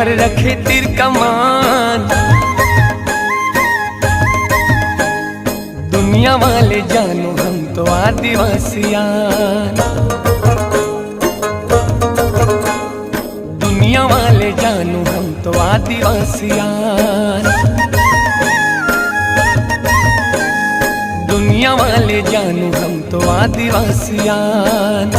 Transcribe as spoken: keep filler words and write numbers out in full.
रखे तीर कमान। दुनिया वाले जानू हम तो आदिवासी आन। दुनिया वाले जानू हम तो आदिवासी आन। दुनिया वाले जानू हम तो आदिवासी आन।